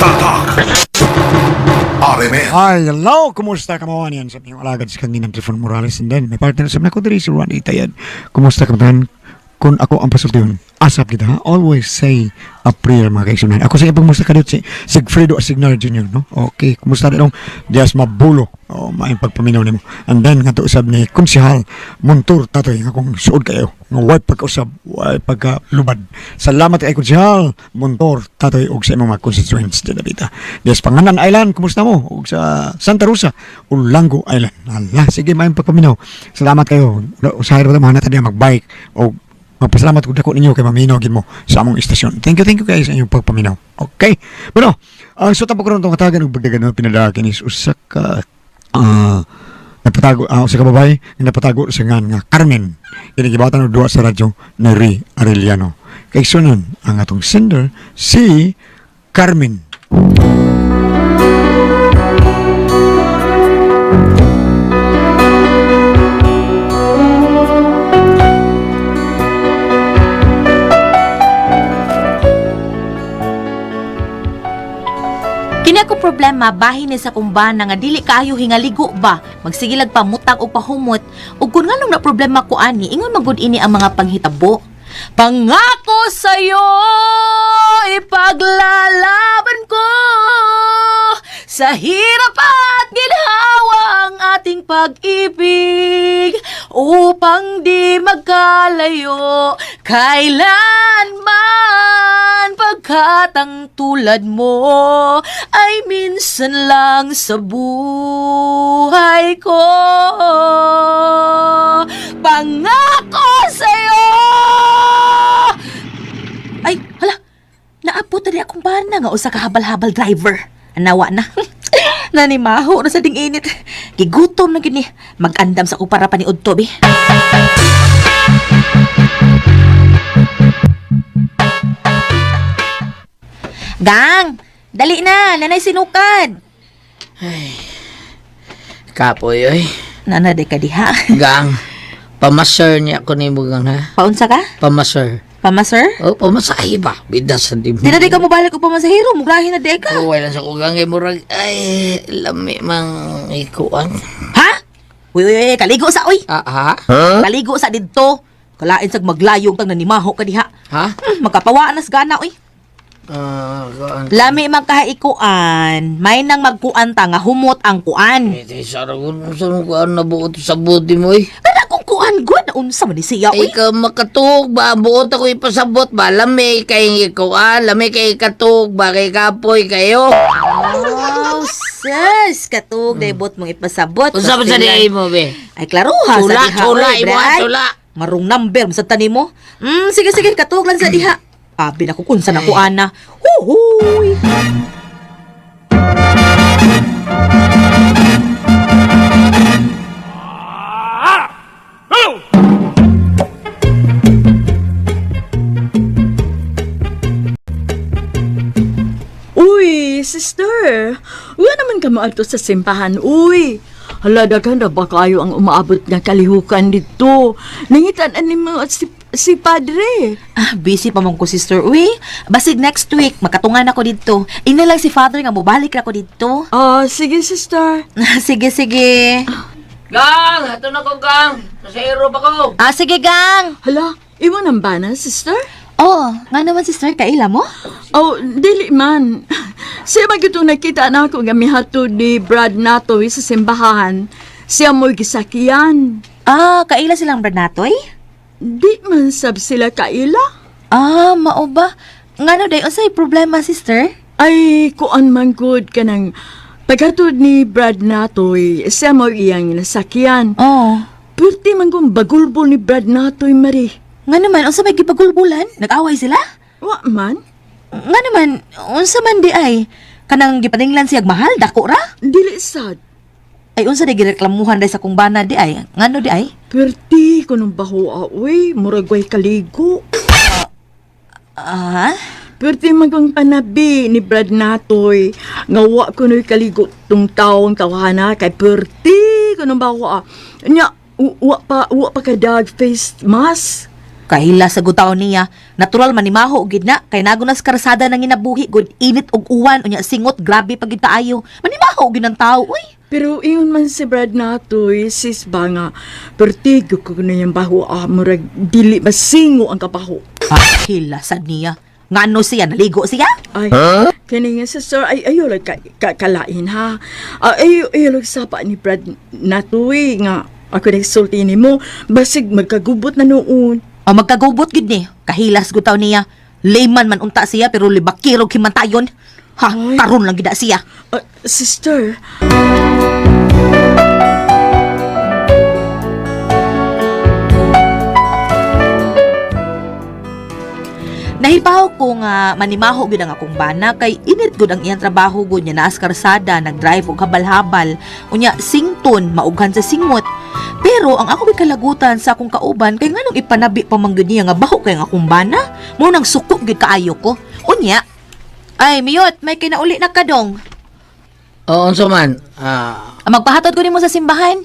Tatak! RMN. Hi, hello! Kumusta ka mo? Yan sa iyong alagad sa kanginang Trifon Morales. And then, may partner sa mga ko diri si Ronnie Tayad. Kumusta ka man? Kung ako ang pasultihon, asap kita ha? Always say a prayer, mga kaigsunan. Ako sa ibang musta ka si Sigfredo Asignar Jr., no? Okay, kumusta rin Dias Mabulo. Oh, maayong pagpaminaw nimo. And then, nga usab ni Konsihal Montur Tatoy, nga kung suod kayo, nga way pagkausab, way pagkalubad. Salamat kay Konsihal Montur Tatoy og sa imong mga constituents din nabita. Dias Panganan Island, kumusta mo? Og sa Santa Rosa, Ulango Island. Ala, sige, maayong pagpaminaw. Salamat kayo. Usahay ra ba na magbike og magpasalamat ko dako ninyo kay maminaw gid mo sa among istasyon. Thank you guys sa inyong pagpaminaw. Okay. Bueno, ang so tapos karon tong katagan og bagdagan no pinadala kini usa ka napatago usa ka babae nga napatago sa ngan nga Carmen. Kini gibatan og duwa sa radyo ni Ri Arellano. Kay sunan ang atong sender si Carmen. Kini ako problema bahin ni sa kumbana nga dili kaayo hingaligo ba magsigilag pamutang og pahumot ug kun nganong na problema ko ani ingon man gud ini ang mga panghitabo. Pangako sa'yo, ipaglalaban ko sa hirap at ginhawa ang ating pag-ibig upang di magkalayo kailanman, pagkat ang tulad mo ay minsan lang sa buhay ko. Pangako sa'yo! Ay, hala! Naabot na di akong bana nga usa ka habal-habal driver. Anawa na. Nanimaho na sa ding init. Gigutom na gini. Mag-andam sa ko para paniud to, bi. Gang! Dali na! Nanay sinukad! Kapoy, oy. Nana di ka diha. Gang. Pamaser niya ko ni mo, gang, ha? Paunsa ka? Pamaser. Pamaser? Oh, pamasahe ba? Bida sa di mo. Di na di ka mobalik o pamasahero. Muglahin na di ka. Oh, wala sa ko, gang. Kay murag, ay, lami mang ikuan. Ha? Uy, uy, uy, kaligo sa, uy! Ah, ha? Kaligo sa didto. Kalain sag maglayog tang nanimaho ka diha. Ha? Magkapawaan nas gana, uy. Ah, kuan. Lami man kahaikuan, may nang magkuan ta nga humot ang kuan. Eh, saragon mo sa kuan na buot sa buti mo, eh. Kana kung kuan gud na unsa man ni siya, Ay, uy. ka makatuog ba? Buot ako ipasabot ba? Lami kay ikuan, lami kay katuog ba? Kay kapoy kayo. Oh, sus, katug day bot mong ipasabot. Unsa ba sa Pastilan. di mo, be? Ay klaro ha, Sula, sa diha. sula, oy, imo, ah, bray. sula. Marong number sa tani mo. Sige sige, katug lang sa diha. Abi na ko kun sa nako ana. Huhuy. Uy, sister! Wala naman ka maadto sa simbahan, uy! Hala, daghan na ba kayo ang umaabot nga kalihukan dito? Nangitan ani mo si padre. Ah, busy pa man ko, sister. Uy, basig next week makatungan ako dito. Ina lang si father nga mobalik ra ko dito. Ah, sige, sister. Sige, sige. Gang! Ato na ko, gang! Sa Europe ako! Ah, sige, gang. Hala, imo nang bana, sister? Oh, nga naman sister, kaila mo? Oh, dili man. Siya man gitong nakita na ako nga mihatod ni Brad Natoy sa simbahan. Siya mo'y gisakiyan. Ah, kaila silang Bernatoy? Di man sab sila kaila. Ah, mao ba? Ngano day unsay problema, sister? Ay, kuan man good ka ng paghatod ni Brad Natoy, siya mo iyang nasakyan. Oh. Pwerte man kong bagulbol ni Brad Natoy, Marie. Nga naman, unsa may gipagulbulan? Nag-away sila? Wa man, Nga naman, unsa man di ay? Kanang gipaninglan siyag mahal, dako ra? dili sad. Ay unsa di gireklamuhan day sa kong bana di ay? Ngano di ay? Pwerte ko nung baho, uy, murag way kaligo. Ah? Pwerte man kong panabi ni Brad Natoy, nga wa ko nu'y kaligo tung taong tawhana, kay pwerte ko nung baho, ah. Nya, wa pa kadag face mask. Kahila sa gutaw niya, natural manimaho gid na kay nago nas karsada nang ginabuhi gud init og uwan unya singot grabe pag gid kaayo. Manimaho gid ang tao uy. Pero ingon man si Brad natoy, sis ba nga, pertigo ko na yung baho, ah, murag dili masingo ang kabaho. Ah, hila sad niya. Ngano siya naligo siya? Ay, kani nga sister, ay ayo lang ka, kalain ha. Ah, ayo ayo lang sapa ni Brad natoy nga ako nagsulti nimo, basig magkagubot na noon. O magkagubot gid ni. Kahilas gutaw niya. Layman man unta siya pero libakirog himantayon. Ha, Ay. karon lang gid na siya. Ah, sister, Nahibaw ko nga manimaho gyud ang akong bana kay init gud ang iyang trabaho gud niya naas karsada nagdrive og habal-habal unya sington maughan sa singot. Pero ang ako gyud kalagutan sa akong kauban kay nganong ipanabi pa man gyud niya nga baho kay ang akong bana mo nang suko gyud kaayo ko. Unya ay miyot may kinauli na kadong. Oo, unsa man. Ah, Ah, magpahatod ko nimo sa simbahan.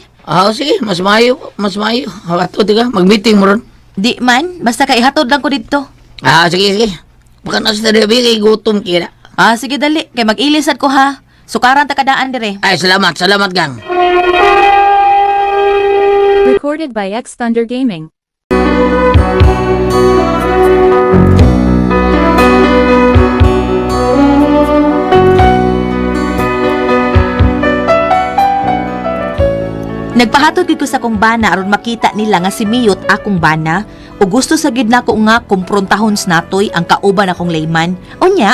sige, mas maayo, mas maayo. Ato di ka, mag-meeting mo ron. Di man basta kay ihatod lang ko didto. Ah, sige, sige. Baka na sa diri kay gutom kira. Ah sige dali kay mag-ilisad ko ha. Sukaran ta kadaan dire. Ay, salamat, salamat gang. Recorded by X Thunder Gaming. Nagpahatod gid ko sa akong bana aron makita nila nga si Miyot akong bana ug gusto sa gid nako nga kumprontahon sa natoy ang kauban akong layman. Unya,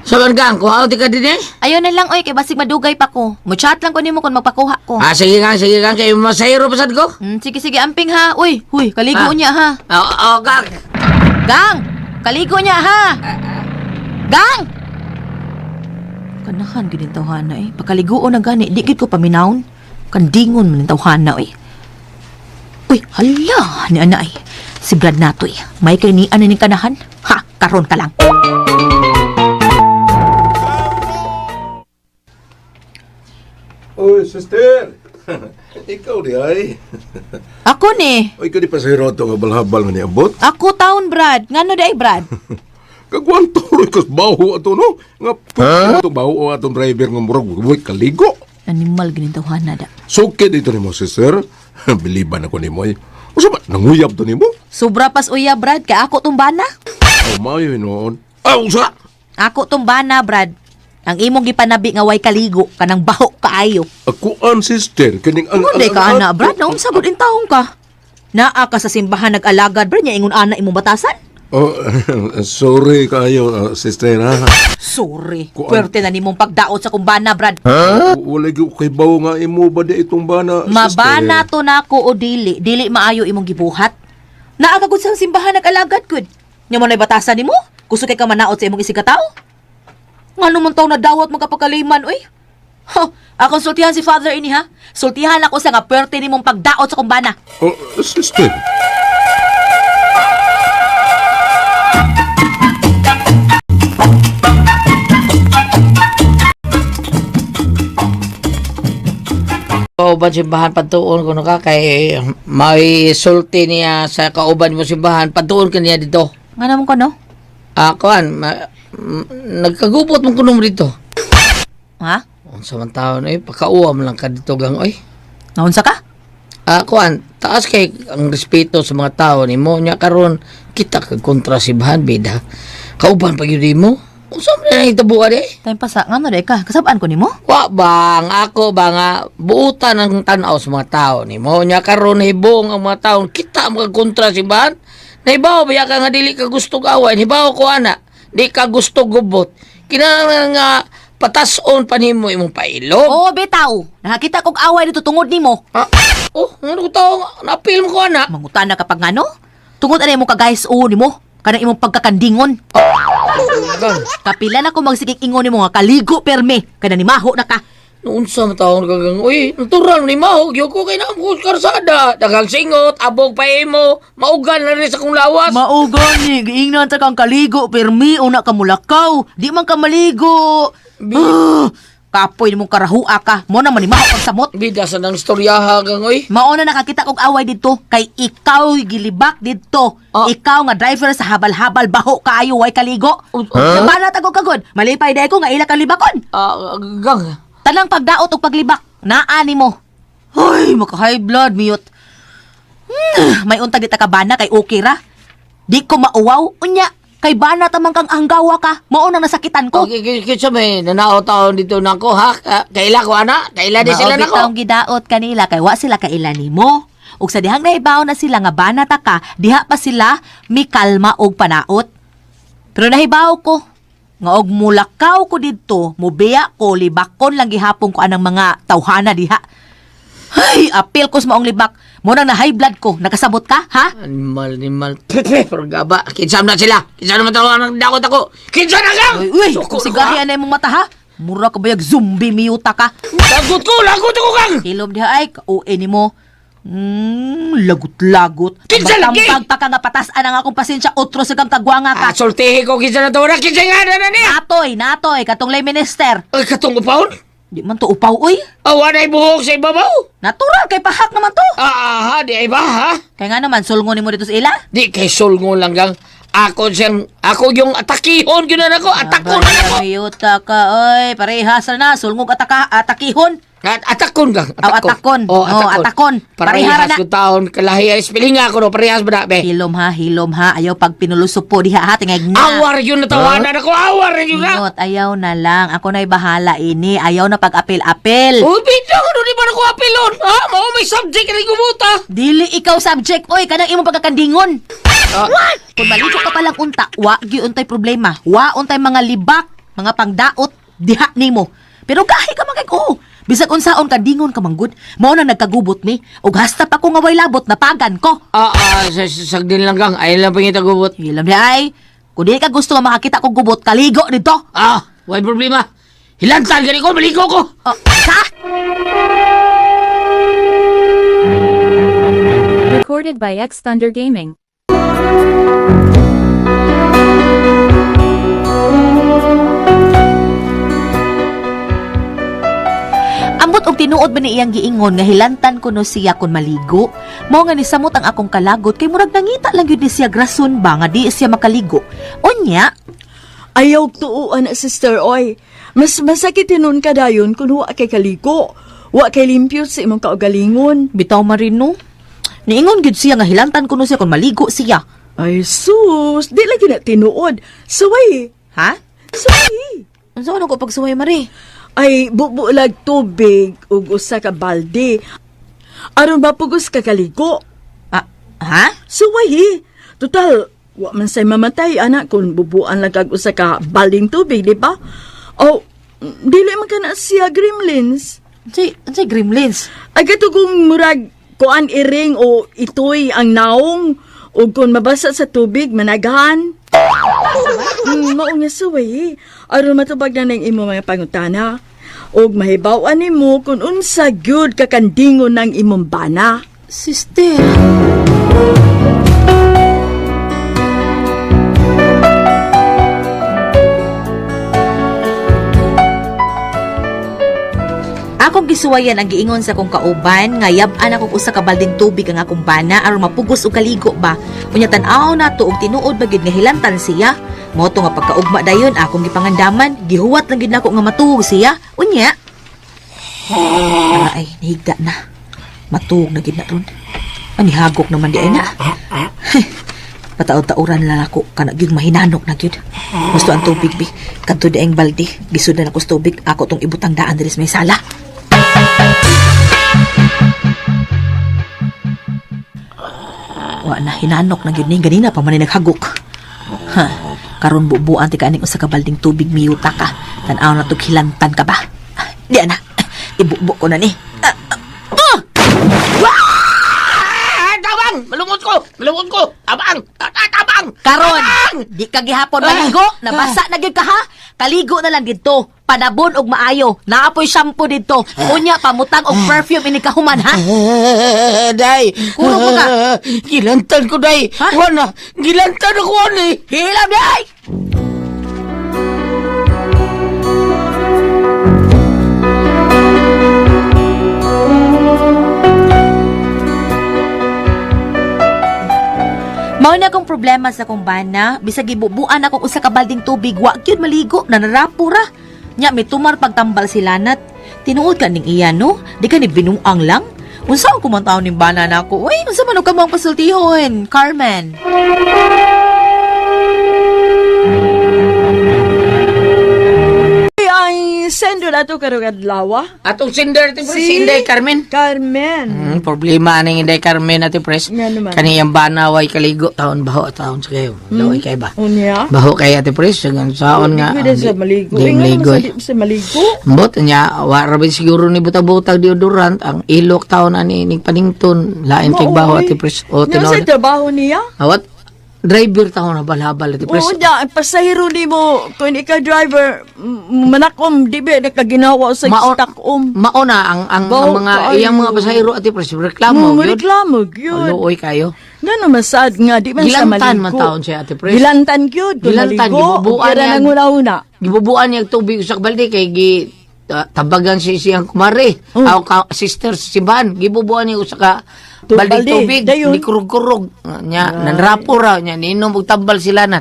Saban gang, kuha di ka din eh. ayo na lang oy kay basig madugay pa ko. Mo-chat lang ko nimo kung magpakuha ko. Ah, sige gang, kay masayro pasad ko. Sige sige amping ha. Uy, huy, kaligo Ah. niya ha. Oo, oh, gang. Gang, kaligo niya ha. Gang. Kanahan gid ning tawhana eh. Pagkaliguon na gani, di gid ko paminawon. Kandingon man ning tawhana eh. Uy, hala, ni ana ay. Si Brad nato eh. May kay ni ano ni kanahan? Ha, karon ka lang. Oy, sister! Ikaw di ay. Ako ni. Oy, kani pasahero ato nga balhabal nga niabot. Ako taon, Brad. Ngano di ay, Brad? Kagwanto roy kas baho ato no. Nga huh? Atong baho o atong driver nga murag buhay kaligo. Animal gid ning tawhana da. Sukit dito nimo, sister. Biliban ako nimo ay. Usa ba nanguyab to nimo? Sobra pas uya, Brad. Kay ako tong bana. Aw maayo noon. Aw usa. Ako tong bana, Brad. Ang imong gipanabi nga way kaligo kanang baho kaayo. Ako an sister kining ang Ano ka ana, Brad? Naunsa gud in taong ka? Naa ka sa simbahan nag-alagad, Brad, nya ingon ana imong batasan? Oh, sorry kayo, sister ha. Sorry. Kuan. Pwerte na nimong pagdaot sa kumbana, Brad. Huh? Wala gyud kay bawo nga imo ba di itong bana, sister? Mabana to nako o dili, dili maayo imong gibuhat. Naa ka gud sa simbahan nag-alagad gud. Nya mo na'y batasan nimo? Gusto kay ka manaot sa imong isigataw? Ngano man taw nadawat magkapagkaliman, oy? Ha, akong sultihan si Father ini ha. Sultihan ako sa nga pwerte nimong pagdaot sa kumbana. Oh, sister. Kauban simbahan patuon kuno ka kay may sulti niya sa kauban mo simbahan patuon ka niya dito. Nga naman ko no? Ah, kuan, nagkagupot mo kuno mo dito. Ha? Unsa man taon eh, pakauwam lang ka dito gang oy. Naunsa ka? Ah, kuan, taas kay ang respeto sa mga tao nimo nya karon kita kag kontra simbahan bida. Kauban pa gyud mo. Unsa man na hitabuan eh? Time pa sa ngano day ka? Kasabaan ko nimo? Wa bang ako ba nga buutan ang tan-aw sa mga tao nimo nya karon hibong ang mga tao kita mga kontra simbahan. Nahibaw ba ka nga dili ka gusto away, hibaw ko ana, di ka gusto gubot. Kinahanglan nga patason pa nimo imong pailog. Oo, bitaw. Nakakita kog away dito tungod nimo. Ah, oh, ano ko tao, napil mo ko ana. Mangutana ka pag ngano? Tungod ana imong kagayos o nimo? Kanang imong pagkakandingon. Kapila na ko magsigig ingon nimo nga kaligo perme kada nimaho na ka. Noon sa taon kagang, uy, natural ni Maho, gyud ko kay na ko karsada. Daghang singot, abog pa imo, maugan na rin sa kong lawas. Mao gani, giingnan ta kang kaligo permi una ka mulakaw. Di man ka maligo. Ah, Kapoy nimong karahua ka. Mo na man ni maho kag samot. Bida sa nang istoryaha kang oy. Mao na nakakita kog away didto kay ikaw gilibak didto. Ah. Ikaw nga driver sa habal-habal baho kaayo way kaligo. Oh, Huh? Nabana kagod. Malipay day ko nga ila kang libakon. Ah, gang. Tanang pagdaot og paglibak, naa nimo. Hoy, maka high blood miyot. May untag di ta ka bana kay okay ra. Di ko mauwaw unya kay bana tamang kang anggawa ka. Mao nang nasakitan ko. Okay, kinsa may nanao taon dito nako ha? Ah, kaila ko ana, kaila di sila Mao nako. bitawng gidaot kanila kay wa sila kaila nimo. Ug sa dihang nahibaw na sila nga bana ta ka, diha pa sila mikalma og panaot. Pero nahibaw ko nga og mulakaw ko didto, mubiya ko libakon lang gihapon ko anang mga tawhana diha. Ay, apil ko sa maong libak. Mo nang na high blood ko. Nakasabot ka, ha? Animal, animal. Pepe, pero gaba. Kinsa na sila? Kinsa naman tawa ng dakot ako? Kinsa na gang? Uy, uy, Suko kung na ko, sigahi ha? na imong mata ha. Mura ka bayag zombie miyuta ka. Lagot ko, lagot ko kang! Hilom diha ay, kauin nimo. Lagot-lagot. Kinsa lagi? Tambag pa ka nga patasan ang akong pasensya otro sa kang kagwanga ka. Ah, sultihi ko kinsa na tawa na, kinsa nga na na niya! Natoy, natoy, katong lay minister. Ay, katong upahon? Di man to upaw uy. Awa na'y buhok sa ibabaw? Natural kay pahak naman to. Ah, ah, ha, di ay ba, ha? Kay nga naman sulngo nimo dito sa ila. Di kay sulngo lang gang. Ako siyang, ako yung atakihon, yun na ako, atakon na ako. Ayuta ka oy, parehas na sulngog ataka atakihon. At atakon gang, Aw, atakon. Oh, Oh, atakon. atakon. Parehara Parehas na. ko taon, kalahi ay spelling ako no, parehas ba na, be? Hilom ha, hilom ha. Ayaw pag pinulusupo diha ha, tingay na. Awar yun na tawanan ako, awar yun na. Ingot, ayaw na lang. Ako na'y bahala ini. Ayaw na pag-apil-apil. Uy, bidyo ko di ba ako apilon? Ha? Mao may subject rin gumuta. Dili ikaw subject, oy, kanang imong pagkakandingon. Ah. What? Kung maligo ka palang unta, wa gyud untay problema. Wa untay mga libak, mga pangdaot diha nimo. Pero gahi ka man kay ko. Bisag unsaon ka dingon ka manggod, mao na nagkagubot ni. Ug hasta pa ko nga way labot napagan ko. Ah, ah, sagdin lang gang, ayaw lang pangita gubot. Hilam di ay. Kung di ka gusto nga makakita kong gubot, kaligo dito. Ah, way problema. Hilantan gani ko, maligo ko. Oh, sa? Recorded by X Thunder Gaming. Ambot og tinuod ba ni iyang giingon nga hilantan ko no siya kun maligo. Mao nga nisamot ang akong kalagot kay murag nangita lang gyud ni siya grason ba nga di siya makaligo. Unya, Ayaw tuuan na, sister, oy. Mas masakit tinon ka dayon kung wa kay kaliko. Wa kay limpyo sa imong kaugalingon. bitaw marino. Niingon gyud siya nga hilantan ko no siya kun maligo siya. Ay, sus, di lagi na tinuod. Suway, Ha? suway. Unsa man ko pagsuway mari? Ay, bubulag tubig ug usa ka balde. Aron mapugos ka kaligo. Ah, ha? Suway, total, wa man say mamatay, anak, kung bubuan lang kag usa ka balding tubig, di ba? O, dili man ka na siya gremlins. Unsay gremlins? Ay katugong murag kuan iring o itoy ang naong o kung mabasa sa tubig managhan. Mao nga suway. Aron matubag na ng imo mga pangutana. Og mahibaw-an nimo kung unsa gyud kakandingon ng imong bana. Sister. Akong gisuwayan ang giingon sa akong kauban nga yab-an akong usa ka balding tubig ang akong bana aron mapugos og kaligo ba. Unya tan-aw nato og tinuod ba gyud nga hilantan siya. Mao to nga pagkaugma dayon akong gipangandaman, gihuwat lang gyud nako nga matuog siya. Unya ay, nahigda na. Matuog na gyud na ron. Ani hagok naman di ay na. Pataod-tauran lang ako kana gyud mahinanok na gyud. Gusto ang tubig bi. Kadto di ang balde. Gisudan ako sa tubig. Ako tong ibutang daan diri sa may sala. Wa na hinanok na gyud ni ganina pa man ni naghagok. Ha. Karon bubuan ti kaning usa ka balding tubig miyuta ka. Tan-aw na tog hilantan ka ba? Ah, di ana. Ibubo ko na ni. Ah, ah, ah! Ah, tabang! Malungkot ko! Malungkot ko! Tabang! Tabang! Karon, di ka gihapon maligo, nabasa na gyud ka ha. Kaligo na lang didto. Panabon og maayo. Naapoy shampoo didto. Unya pamutang og perfume ini kahuman ha. Day! Kuro mo ka. Gilantan ko, day! Ha? Wana! Gilantan ako, ani! Hilam day! Mao na akong problema sa akong bana, bisag gibubuan akong usa ka balding tubig, wa gyud maligo, nanarapo ra. Nya mitumar pagtambal si Lanat. Tinuod ka ning iya no? Di ka ni binuang lang. Unsa ang kumantaw ning bana nako? Uy, unsa man og kamo ang pasultihon, Carmen? Ay, ang sendo na to karong adlaw. Atong sender ti Pres, si Inday Carmen. Carmen. Problema ning Inday Carmen ati Pres. Nga naman. Kaniyang banaway kaligo taon baho taon sa kayo. Laway kay ba? Unya. Baho kay ati Pres sagan saon nga. Di sa maligo. Di Eh, nga naman maligo. sa di sa maligo. Mbot niya wa ra ba siguro ni butag-butag deodorant ang ilok taon ani ning panington lain kay baho Maoy. ati Pres. O Nga sa tinuod. trabaho niya. Awat driver taon na balhabal ati Pres. Oo, niya, pasahero ni mo, kung ikaw driver, manakom, di ba, nakaginawa sa istakom. Mao na ang Baho mga kaayo. iyang mga pasahero ati Pres reklamo Mo gyud. reklamo, gyud. Luoy kayo. Nga naman sad nga, di man sa Gilantan maligo. man taon siya, Ate Pres. Gilantan gyud, kung Gilantan, maligo. gibubuan Kaya yan. nang una-una. Gibubuan niya ang tubig sa balde kay gi tabagan si siyang kumare. Oh. Aw ka, sister simbahan gibubuan niya usa ka balde Balde, tubig dayon. ni kurog-kurog nya nanrapo ra nya niinom og tambal sila na.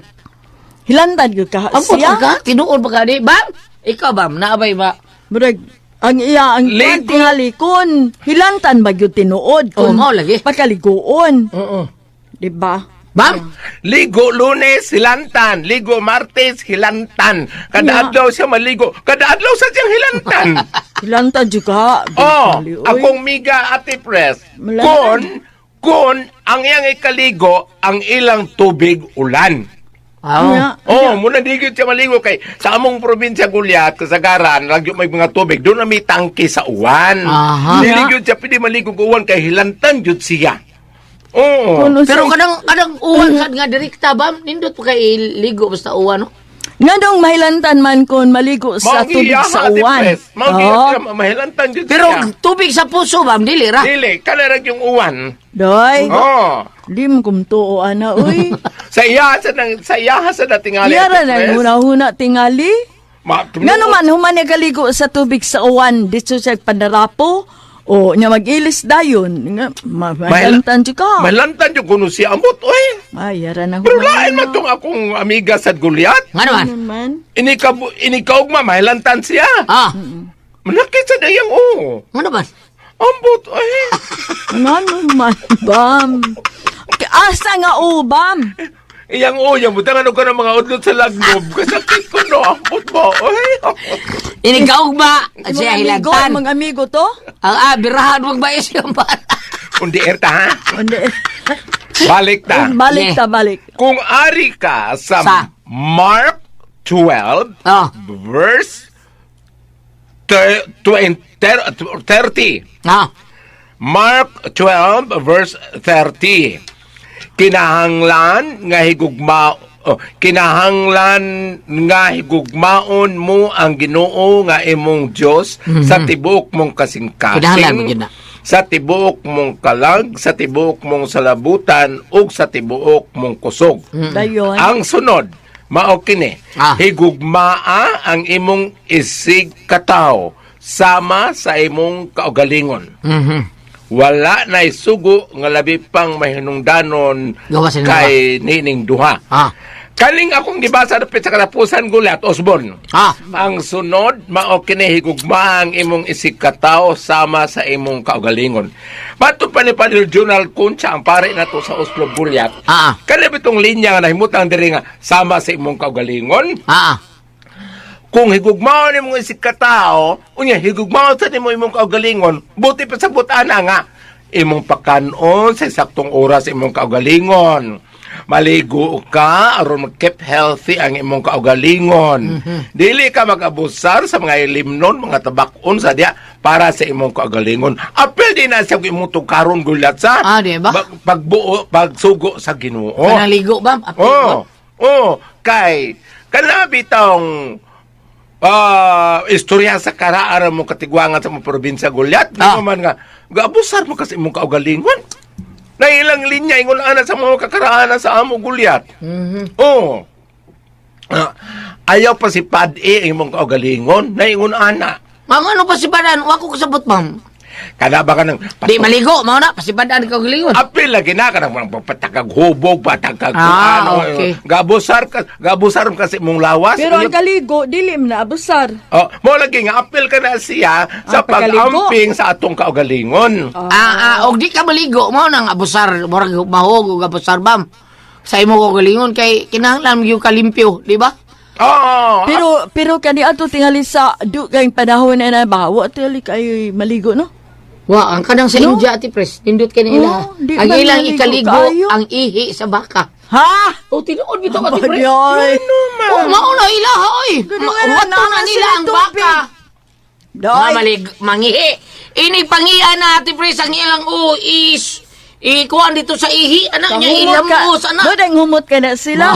Hilantan gyud ka Ambot siya. ka tinuod ba ka di bam? Ikaw bam naabay ba? Murag, ang iya, ang Ligo. tingali kun, hilantan ba gyud tinuod? Oo, mao lagi. Pakaliguon. Oo. Di ba? Bam? Ligo Lunes, hilantan. Ligo Martes, hilantan. Kada Yeah. adlaw siya maligo. Kada adlaw sa siyang hilantan. Hilantan jud ka. Oh, Oy. akong miga ati Pres. Malantan. Kun ang iyang ikaligo, ang ilang tubig ulan. Aw. Nya. Oh, muna di gyud siya maligo kay sa among probinsya Gulyat, Kasagaran, lagyo may mga tubig, doon na may tangke sa uwan. Aha. Dili gyud siya pwede maligo og uwan kay hilantan gyud siya. Oo. Kung Pero unsay- kanang kanang uwan sad nga direkta bam nindot pa kay iligo basta uwan no. Nganong mahilantan man kon maligo sa Mao tubig giya, sa Ate uwan. Pres. Mao giya Oo. siya, mahilantan gyud Pero siya. tubig sa puso bam dili ra. Dili, kana ra yung uwan. Doy, Oh. di mo kumtuo ana uy. Sa iya sa nang sa iya sa datingali. Yara Ate na Pres. huna-huna tingali. Ma, Ngano man human niya kaligo sa tubig sa uwan dito sa panarapo o nya mag-ilis dayon nga mahilantan jud ka. Mahilantan jud kuno siya ambot oy. Ay, yara na Pero lain man tong akong amiga sa Goliath. Ngano man? Ano man? Inika inikaugma mahilantan siya. Ah, Manakit sa dayang o. ngano man? Ambot oy. Ngano man bam. Asa nga o bam. Iyang o, yang butangan og kanang mga udlot sa lagnob. Kasakit ko no, ambot ba oy. Inikaugma Mga siya amigo, hilantan. mga amigo to. Ang birahan wag ba siyang bata. Undi erta ha. Hindi. Balik ta. Balik ta, balik. Kung ari ka sa, Sa? Mark 12 Oh. verse 30. Ah, Mark 12 verse 30. Kinahanglan nga higugma oh, kinahanglan nga higugmaon mo ang Ginoo nga imong Dios sa tibuok mong kasing-kasing. Kinahanglan mo gyud na. Sa tibuok mong kalag, sa tibuok mong salabutan ug sa tibuok mong kusog. Dayon. Ang sunod, mao kini. Ah. Higugmaa ang imong isig katawo sama sa imong kaugalingon. Wala na isugo nga labi pang mahinungdanon Gawa sa kay nining duha. Ah. Kaning akong gibasa dapit sa katapusan gulat Osborne. Ah. Ang sunod mao kini higugma ang imong isig katawo sama sa imong kaugalingon. Matod pa ni Padre Junal Concha ang pare nato sa Oslo Gulyat. Ah. Kani bitong linya nga nahimutang diri nga sama sa imong kaugalingon. Ah. Kung higugmaon imong isig katao, unya higugmaon sa nimo imong kaugalingon, buti pa sa butana nga imong pakanon sa saktong oras imong kaugalingon. Maligo ka aron mag-keep healthy ang imong kaugalingon. Dili ka mag-abusar sa mga ilimnon, mga tabakon sa diya para sa imong kaugalingon. Apil din na sa imong tukaron gulat sa Ah, di ba? Pagbuo, pagsugo sa Ginoo. Kanang ligo ba? Apil Oh, ba? oh, kay kana bitong istorya sa karaaran mo katigwangan sa mga probinsya Gulyat. Ah. Ah. Man nga gaabusar mo kasi imong kaugalingon. Na ilang linya ingon ana sa mga kakaraanan sa amo Gulyat. Mhm. Oh. Ah, ayaw pa si Pad-e ang imong kaugalingon, naingon ana. Ma'am, ano pa si Badan? Wa ko kasabot, ma'am. Kada ba ka ng Di maligo, mao na pasibadan ka galingon. Apil lagi na ka ng patakag hubog, patakag Ah, ano, okay. Gabusar ka, gabusar ka sa imong lawas. Pero ang kaligo, dili man na abusar. Oh, mo lagi nga apil ka na siya sa Ah, pagkaligo. pag-amping sa atong kaugalingon. Ah, og di ka maligo, mao nang abusar, murag mahog og abusar bam. Sa imo ko galingon kay kinahanglan gyud ka limpyo, di ba? Oo. Pero pero kani ato tingali sa dugay panahon na na ba, wa tingali kayo maligo no? Wa, ang kanang sa No? India ati pres, nindot kay nila. Oh, di Ang man ilang maligo ikaligo kaayo. ang ihi sa baka. Ha? O tinuod bitaw ati pres. Abadyoy. Oh, mao na ilaha oy. Ganun nga na, Wato na nana nila sila ang tubig. baka. Mga Day. malig, mangihi. Ini pangian na ati pres ang ilang o is ikuan dito sa ihi anak niya Kahumot ka. ilamos anak. Doon ang humot ka na sila.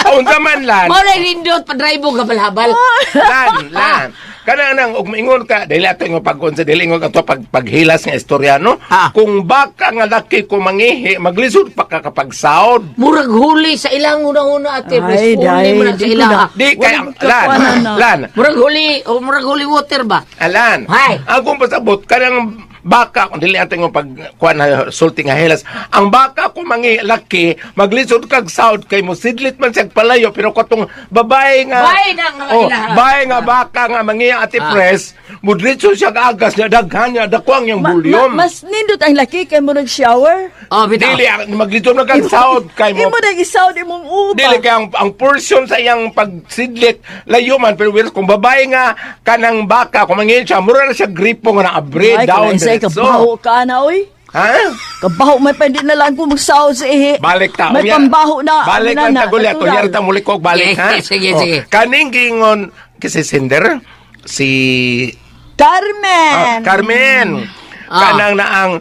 Unsa man lan? Mao na nindot padrive og habal-habal. Lan, lan. Kana nang og maingon ka dili ato nga pag sa dili ingon ato pag paghilas nga istorya no. Ah. Kung baka nga laki ko mangihi, maglisod pa ka kapag saod. Murag huli sa ilang una-una ati pres. Ay, Huli day, mo na sa di ko ila. na. Di kay Wala lan, kakuanan na. lan, Murag huli, o murag huli water ba? alan. Hay. Ang kung pasabot kanang baka kung dili ato nga pag kuan na sulti nga hilas, ang baka ko mangi laki, maglisod kag saod kay mo sidlit man siya palayo pero katong babae nga Bae na nga oh, ilaha. bae nga baka nga mangi ati pres, mudritso siya agas niya daghan niya dakwang yung bulyom. Mas nindot ang laki kay mo nag-shower. Oh, bitaw. Dili ang maglisod na kag saod kay mo. Imo nang isaw di mong uba. Dili kay ang portion sa iyang pagsidlit layo man pero well, kung babae nga kanang baka kung mangin siya mura na siya gripo nga naabre Ay, down kung isa, diretso. kabaho ka na, oy. Ha? Kabaho may pa di na lang ko magsaw sa ihi. Balik ta. May Unya- pambaho na. Balik ano lang na, ta gulyat. natural. Ulyar ta muli ko balik ha. Sige, Oh, sige. Kaning gingon kasi sender si Carmen. Ah, Carmen. Ah. Kanang naang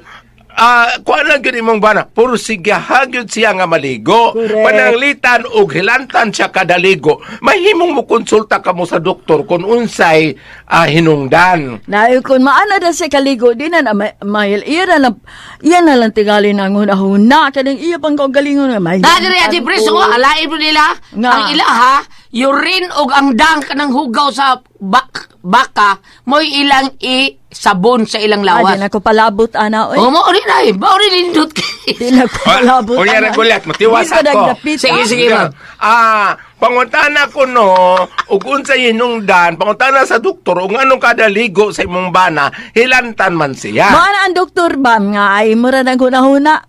kuan lang gyud imong bana puro sigaha gyud siya nga maligo. Correct. Pananglitan og hilantan siya kada ligo. Mahimong mo konsulta kamo sa doktor kung unsay hinungdan. Na kung maana na siya kaligo di na na may iya na lang iya na lang tingali na ang hunahuna kanang iya pang kaugalingon nga may. Na diri ati pres, oh, alain mo nila. Nga. Ang ilaha, urine og ang dang kanang hugaw sa baka mo'y ilang i sabon sa ilang Ah, lawas. di na ko palabot ana oy. Oh, mao rin ay, mao rin nindot kay. Di na ko palabot. Unya ana. ra gulyat, matiwas Di ko ako. nagdapit, Sige, ah. sige, ma'am. Pangutana ko no, ug unsay hinungdan, pangutana sa doktor ug anong kada ligo sa imong bana, hilantan man siya. Maana ang doktor bam nga ay mura nang hunahuna.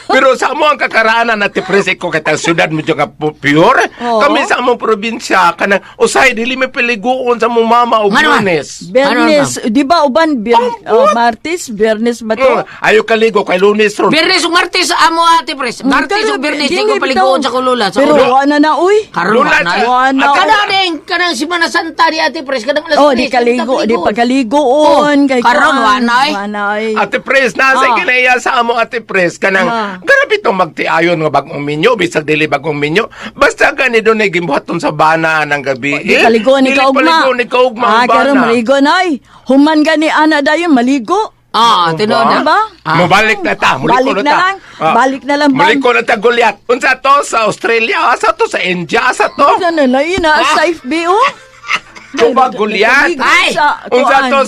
Pero sa amo ang kakaraanan at present ko kay syudad mo nga pure. Oo. Kami sa among probinsya kanang usay dili may piliguon sa mong mama og Nga naman. Lunes. Bernes, di ba uban oh, Martes, Bernes ba to? Ayo kaligo kay Lunes ron. Biyernes ug Martes amo ate pres. Martes ug Biyernes di ko Dili paliguon bitaw. sa kulula sa Pero ulo. wa na na uy. Karon wa Lula na. sa- Wa na. At Kada ding kanang Semana Santa di ate pres kanang alas Oh, di 3, kaligo, di paliguon. pagkaligoon Oh, kay karon kuan. wa na ay. Wa na ay. Ate Pres, nasa Ah. kinaya sa amo Ate Pres kanang grabe tong magtiayon nga bagong minyo bisag dili bagong minyo. Basta gani doon ay gimbuhaton sa bana ng gabi. Di kaligo ni Dili kaugma. paligo ni kaugma ang Ah, karon bana. maligo na ay. Human gani ana dayon maligo. Ah, tinuod na. Diba? Ah. Mubalik na ta, muli Balik ko na ta. lang. Balik na lang, bam. Muli ko na ta Goliath. Unsa to sa Australia, asa to sa India, asa to? Ano na na ina sa FB oh. Tuba Goliath. Ay! Unsa to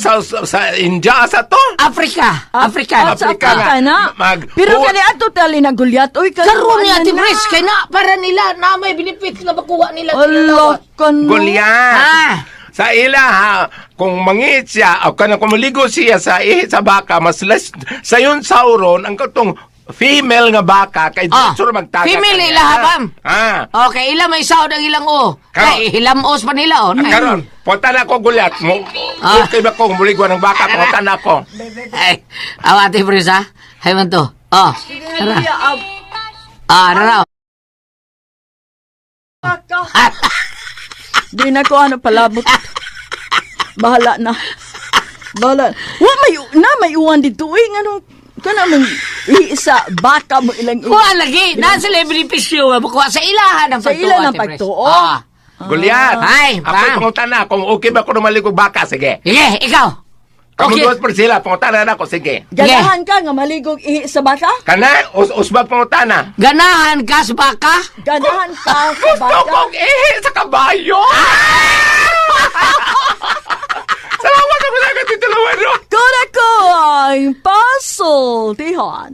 sa India, asa to? Africa, Africa. Ah, sa Africa Africa nga. na. Pero kani ato tali na Goliath oy Karon ni na ate na. pres kay na para nila na may benefits na makuha nila sa Ala lawas. ka no. Goliath. Ah. Sa ila ha, kung mangit siya, o kanang kung maligo siya sa ihi sa baka, mas less, sayon sauron, ang katong female nga baka, kay Ah. ah. magtaga. Female kanya. ila, ha, bam? Ah. Okay, ila may saod ang ilang o. Karon. Kay hilamos pa nila o. Ay. Karon, punta na ako Goliath. Mo, Ah. okay ba kung muligwan ng baka, punta na ako. Ay, awa ate pres ha. Hay man to. Oh. Tara. Hallelujah, Ah, naraw. baka. Di na ko ano palabot. Bahala na. Bahala. Wa may na may uwan dito oy nganong kana man isa baka mo ilang Kuha lagi, nasa sila yung benepisyo nga makuha sa ilahan ang Sa pagtuo. ila ng Ate Pres. pagtuo. Ah. Goliath. Ay, Ako bam. punta na kung okay ba ko maligo baka, sige. Sige, ikaw. Kamu Okay. duwas Priscilla, punta na ako, sige. Ganahan ka nga maligog ihi sa baka? Kana, usbag punta na. Ganahan ka sa baka? Ganahan ka sa Gusto baka? kong ihi sa kabayo! Salamat ako sa akin, Tito Luwero. Kung ako ang pasultihan.